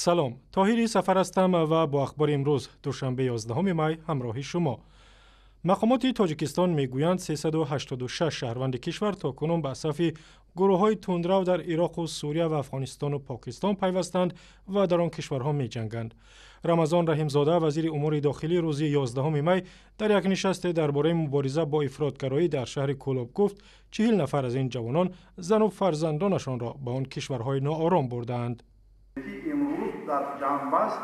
Салом, Тоҳири Сафар ҳастам ва бо ахбори имрӯз, душанбе, 11 май, ҳамроҳи шумо. Мақомоти Тоҷикистон мегӯянд, 386 шаҳрванди кишвар то кунун ба сафи гурӯҳҳои тундрав дар Ироқу Сурия ва Афғонистону Покистон пайвастанд ва дар он кишварҳо меҷанганд. Рамазон Раҳимзода, вазири умури дохилӣ, рӯзи 11 май дар як нишасте дар бораи мубориза бо ифротгароӣ дар шаҳри Кӯлоб гуфт, 40 нафар аз ин ҷавонон зану фарзандонашонро ба он кишварҳои ноором бурдаанд. Имрӯз дар ҷамъбаст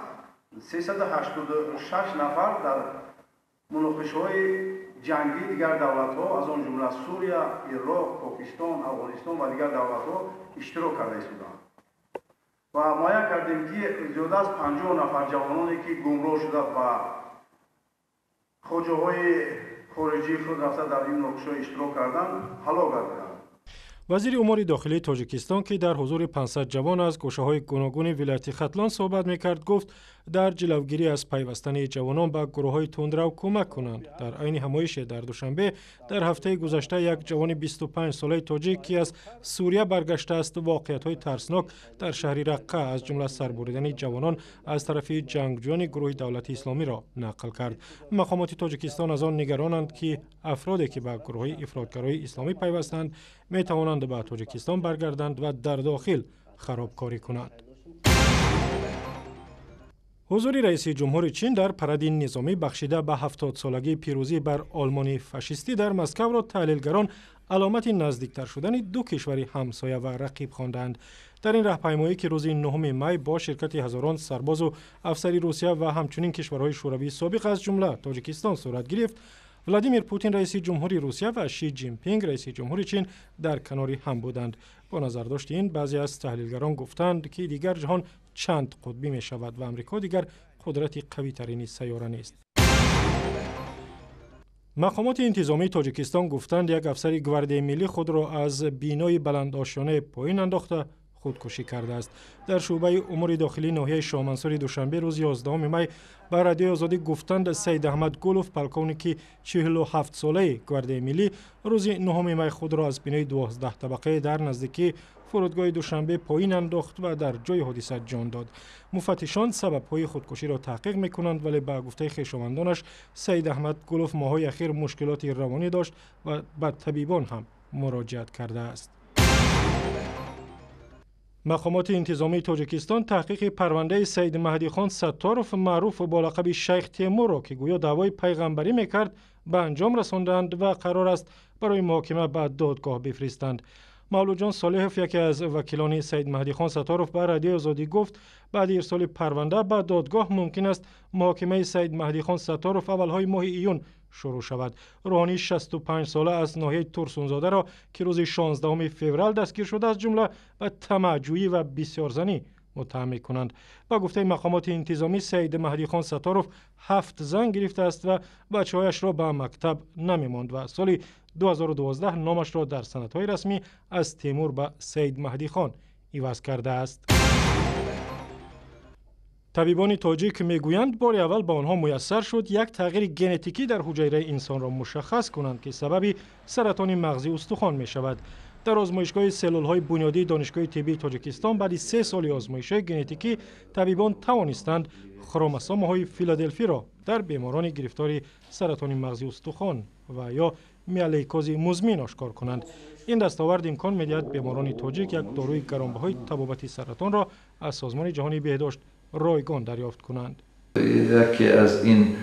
386 нафар дар муноқишаҳои ҷангии дигар давлатҳо, аз он ҷумла Сурия, Ироқ, Покистон, Афғонистон ва дигар давлатҳо иштирок карда истоданд ва муайян кардем, ки зиёда аз 50 нафар ҷавононе, ки гумроҳ шуда, ба хоҷаҳои хориҷии худ рафта, дар ин муноқишаҳо иштирок карданд, ҳалок гардиданд. Вазири умури дохилии Тоҷикистон, ки дар ҳузури 500 ҷавон аз гӯшаҳои гуногуни вилояти Хатлон суҳбат мекард, гуфт, дар ҷилавгирӣ аз пайвастани ҷавонон ба гурӯҳҳои тундрав кӯмак кунанд. Дар айни ҳамоише дар Душанбе дар ҳафтаи гузашта як ҷавони 25-солаи тоҷик, ки аз Сурия баргаштааст, воқеиятҳои тарснок дар шаҳри Раққа, аз ҷумла сарбуридани ҷавонон аз тарафи ҷангҷӯёни гурӯҳи Давлати Исломиро нақл кард. Мақомоти Тоҷикистон аз он нигаронанд, ки афроде, ки ба гурӯҳҳои ифротгарои исломӣ пайвастанд, метавонанд ба Тоҷикистон баргарданд ва дар дохил харобкорӣ кунанд. Ҳузури раиси ҷумҳури Чин дар паради низомӣ, бахшида ба 70-солагии пирӯзӣ бар Олмони фашистӣ дар Москавро, таҳлилгарон аломати наздиктар шудани ду кишвари ҳамсоя ва рақиб хондаанд. Дар ин раҳпаймоӣ, ки рӯзи 9 май бо ширкати ҳазорон сарбозу афсари Русия ва ҳамчунин кишварҳои Шӯравии собиқ, аз ҷумла Тоҷикистон, сурат гирифт, Владимир Путин, раиси ҷумҳури Русия, ва Ши Ҷинпинг, раиси ҷумҳури Чин, дар канори ҳам буданд. Бо назардошти ин, баъзе аз таҳлилгарон гуфтанд, ки дигар ҷаҳон чанд қутбӣ мешавад ва Амрико дигар қудрати қавитарини сайёра нест. Мақомоти интизомии Тоҷикистон гуфтанд, як афсари Гвардияи миллӣ худро аз бинои баландошёнаи поин андохта, худкушӣ кардааст. Дар шӯъбаи умури дохилии ноҳияи Шоҳмансури Душанбе рӯзи 11 май ба Радиои Озодӣ гуфтанд, Саидаҳмад Гулов, полковники 47-солаи Гвардияи миллӣ, рӯзи 9 май худро аз бинои 12-табақае дар наздикии фурудгоҳи Душанбе поин андохт ва дар ҷои ҳодиса ҷон дод. Муфаттишон сабабҳои худкуширо таҳқиқ мекунанд, вале ба гуфтаи хешовандонаш, Саидаҳмад Гулов моҳҳои ахир мушкилоти равонӣ дошт ва ба табибон ҳам муроҷиат кардааст. Мақомоти интизомии Тоҷикистон таҳқиқи парвандаи Саид Маҳдихон Сатторов, маъруф бо лақаби Шайх Темурро, ки гӯё даъвои пайғамбарӣ мекард, ба анҷом расонданд ва қарор аст барои муҳокима ба додгоҳ бифиристанд. Мавлудҷон Солиҳов, яке аз вакилони Саид Маҳдихон Сатторов, ба Радиои Озодӣ гуфт, баъди ирсоли парванда ба додгоҳ мумкин аст муҳокимаи Саид Маҳдихон Сатторов аввалҳои моҳи июн шурӯъ шавад. Рӯҳонии 65-сола аз ноҳияи Турсунзодаро, ки рӯзи 16 феврал дастгир шуда, аз ҷумла ба тамаъҷӯӣ ва бисёрзанӣ муттаҳам мекунанд. Ба гуфтаи мақомоти интизомӣ, Саид Маҳдихон Сатторов ҳафт зан гирифтааст ва бачаҳояшро ба мактаб намемонд ва соли 2012 номашро дар санадҳои расмӣ аз Темур ба Саид Маҳдихон иваз кардааст. Табибони тоҷик мегӯянд, бори аввал ба онҳо муяссар шуд як тағйири генетикӣ дар ҳуҷайраи инсонро мушаххас кунанд, ки сабаби саратони мағзи устухон мешавад. Дар озмоишгоҳи селлулҳои бунёдии Донишгоҳи тиббии Тоҷикистон баъди 3 соли озмоишҳои генетикӣ табибон тавонистанд хромосомаҳои Филаделфиро дар беморони гирифтори саратони мағзи устухон ва ё миелолейкози музмин ошкор кунанд. Ин дастовард имкон медиҳад беморони тоҷик як доруи гаронбаҳои табобати саратонро аз Созмони ҷаҳонии беҳдошт ройгон дарёфт кунанд. Яке аз ин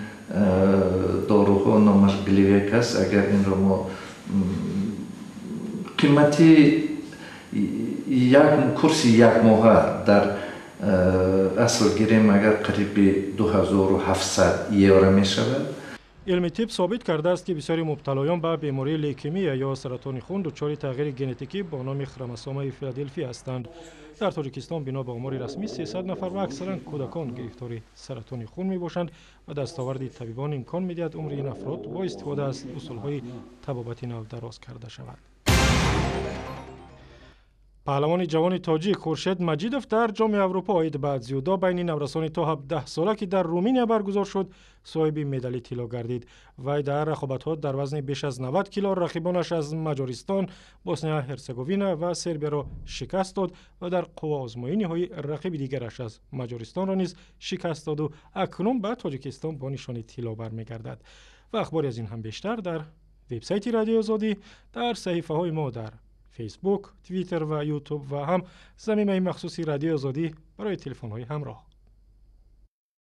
доруҳо номаш Гливек аст. Агар инро мо қимати як курси якмоҳа дар асл гирем, агар қариби 2700 евро мешавад. Илми тиб собит кардааст, ки бисёри мубталоён ба бемории лейкемия ё саратони хун дучори тағйири генетикӣ бо номи хромосомаи Филаделфия ҳастанд. Дар Тоҷикистон, бино ба омори расмӣ, 300 нафар ва аксаран кӯдакон гирифтори саратони хун мебошанд ва дастоварди табибон имкон медиҳад умри ин афрод бо истифода аз усулҳои табобати нав дароз карда шавад. Паҳлавони ҷавони тоҷик Хуршед Маҷидов дар Ҷоми Аврупо оид ба дзюдо байни наврасони то 17 сола, ки дар Руминия баргузор шуд, соҳиби медали тилло гардид. Вай дар рақобатҳо дар вазни беш аз 90 кило рақибонаш аз Маҷористон, Босния Ҳерсеговина ва Сербияро шикаст дод ва дар қувваозмоии ниҳоӣ рақиби дигараш аз Маҷористонро низ шикаст доду акнун ба Тоҷикистон бо нишони тилло бармегардад. Ва ахбори аз ин ҳам бештар дар вебсайти Радиои Озодӣ, дар саҳифаҳои мо дар Фейсбук, Твиттер ва Ютуб ва ҳам замимаи махсуси Радиои Озодӣ барои телефонҳои ҳамроҳ.